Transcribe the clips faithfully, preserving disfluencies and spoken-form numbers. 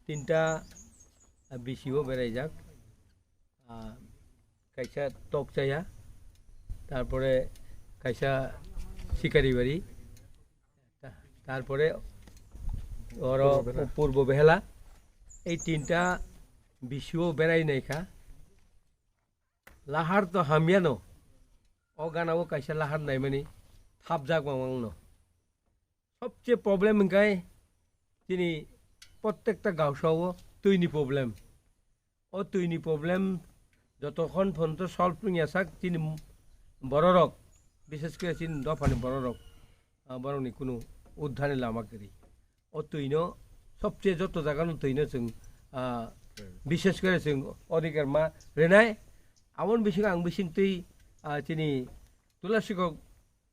tinta, ah, B C O beraijak. Ah, kaisa Tokchaya, tarpore kaisa Sikaribari, ta-, tarpore oro Purbo Behela. Purbo Behela. Ei tinta B C O berai naikha. Lahar to hamyano. O gana o kaisa lahar naimani thapjak mangno. Sobche problem hingkai chini prottekta gaosao twini problem. O twini problem jotokhon phonto solve wngya sak chini bororok, bishes kore chini dophani bororok, ah, borokni kunu uddharni lama kwrwi. O twino sobche joto jagano twino chwng, ah, bishes kore chwng odhikar ma rwnai. Aboni bisingo ang bisingtwi, ah, chini Tulasikok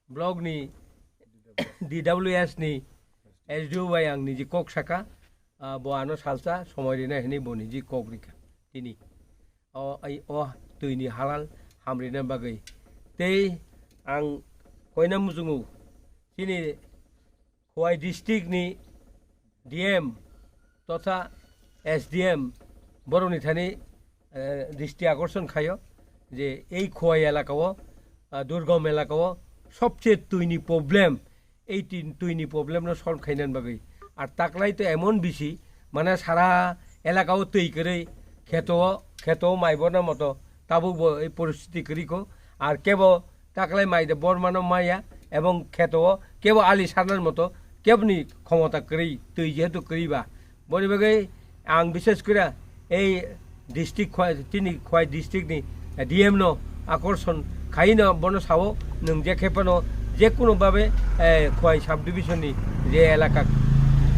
block ni D W S ni S D O bai ang niji kok saka, ah, bo ano salsa somoi rina hinwi bo niji kok rika tini. O, ai, o, twi ni halal hamrina bagwi. Tei ang koina mujungo chini Khowai district ni D M totha S D M borokni thani, eh, dristi akorson khaio je ei Khowai elakao, ah, durgom elakao sobche twini problem, ei tin-, twini problem no solve khainani bagwi. Ar taklai to emon bisi, mane sara elakao twi kwrwi, kheto, kheto mai borna moto tabuk bo ei poristiti kwrwi kho. Ar kebo taklai mai de bor mano maya, ebong kheto o kebo ali sarnar moto kebni khomota kwrwi, twi jehetu kwrwi ba. Boni bagwi ang bishes kura ei district Khowai, chini Khowai district ni D M no akorson khaino bono sao nwng je khe phano je kuno babe, eh, Khowai sub division ni je elaka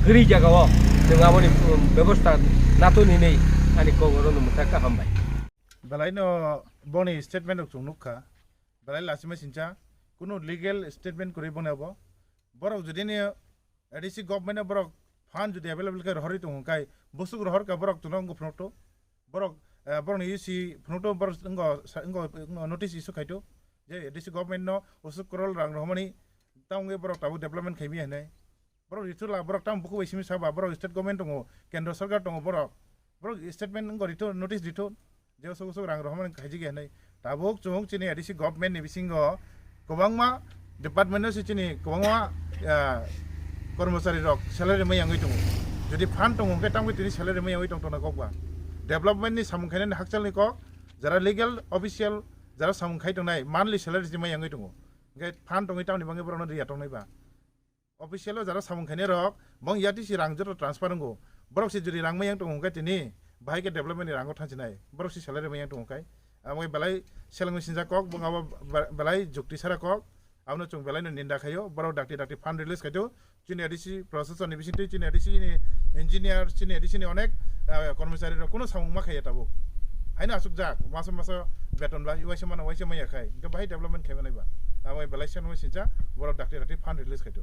kwrwi jaga o nwng aboni, um, bebosta naton hinwi ani kok oro no mwthakha, hambai. Belai no boni statement rok chwng nukha. Belai lachima sincha, kunu legal statement kwrwi boni abo. Borok jodi ni A D C government no borok fund jodi available khe rohorwi tongo, hwnkhe bwswk rohor kha borok chwngno wngkha phunukto. Borok, eh, borokni U C phunukto, borok wngkha sa-, wngkha, wngkha notice issue khaito je A D C government no bwswk crore rang rohormani, tamo wngwi borok tabuk development khaimaya hinwi. Borok rithula, borok tamo bukhuk bai simi saba, borok state government tongo, kendro sarkar tongo borok. Borok statement wngkha rithun, notice rithun. Je usuk usuk rang rohormani khaijak ya hinwi. Tabuk chwng chini A D C government ni bisingo kwbangma department no se chini kwbangma, ah, kormochari rok salary mai yangwi tongo. Jodi fund tongo hwnkhe tamo tini salary mai yangwi tong tongna kok ba. Development ni samung khainani hakchal ni kok, jara legal official jara samung khai tongnai monthly salary se mai yangwi tongo. Hwnkhe fund tongwi tamni bagwi borokno riya tongnai ba. Official o jara samung khainai rok, bong A D C rang joto transfer wngo. Borok se jodi rang mayang tongo hwnkhe tini, bahai khe development ni rango thansinai. Borok se salary mayang tongo khai. Amo belai selengwi sinjak kok, bong abo be-, belai jukti sara kok. Abono chwng belai no ninda khaio. Borok dakti dakti fund release khaito. Chini A D C processor ni bisingtwi chini A D C ni engineer, chini A D C ni onek, ah, kormochari rok kuno samung ma khaiya tabuk. Haino asukjak, maso maso beton bai, uaisa mano, uaisa maya khai. Hwnkhe bahai development khai manai ba. Amo belai selengwi sincha, borok dakti dakti fund release khaito.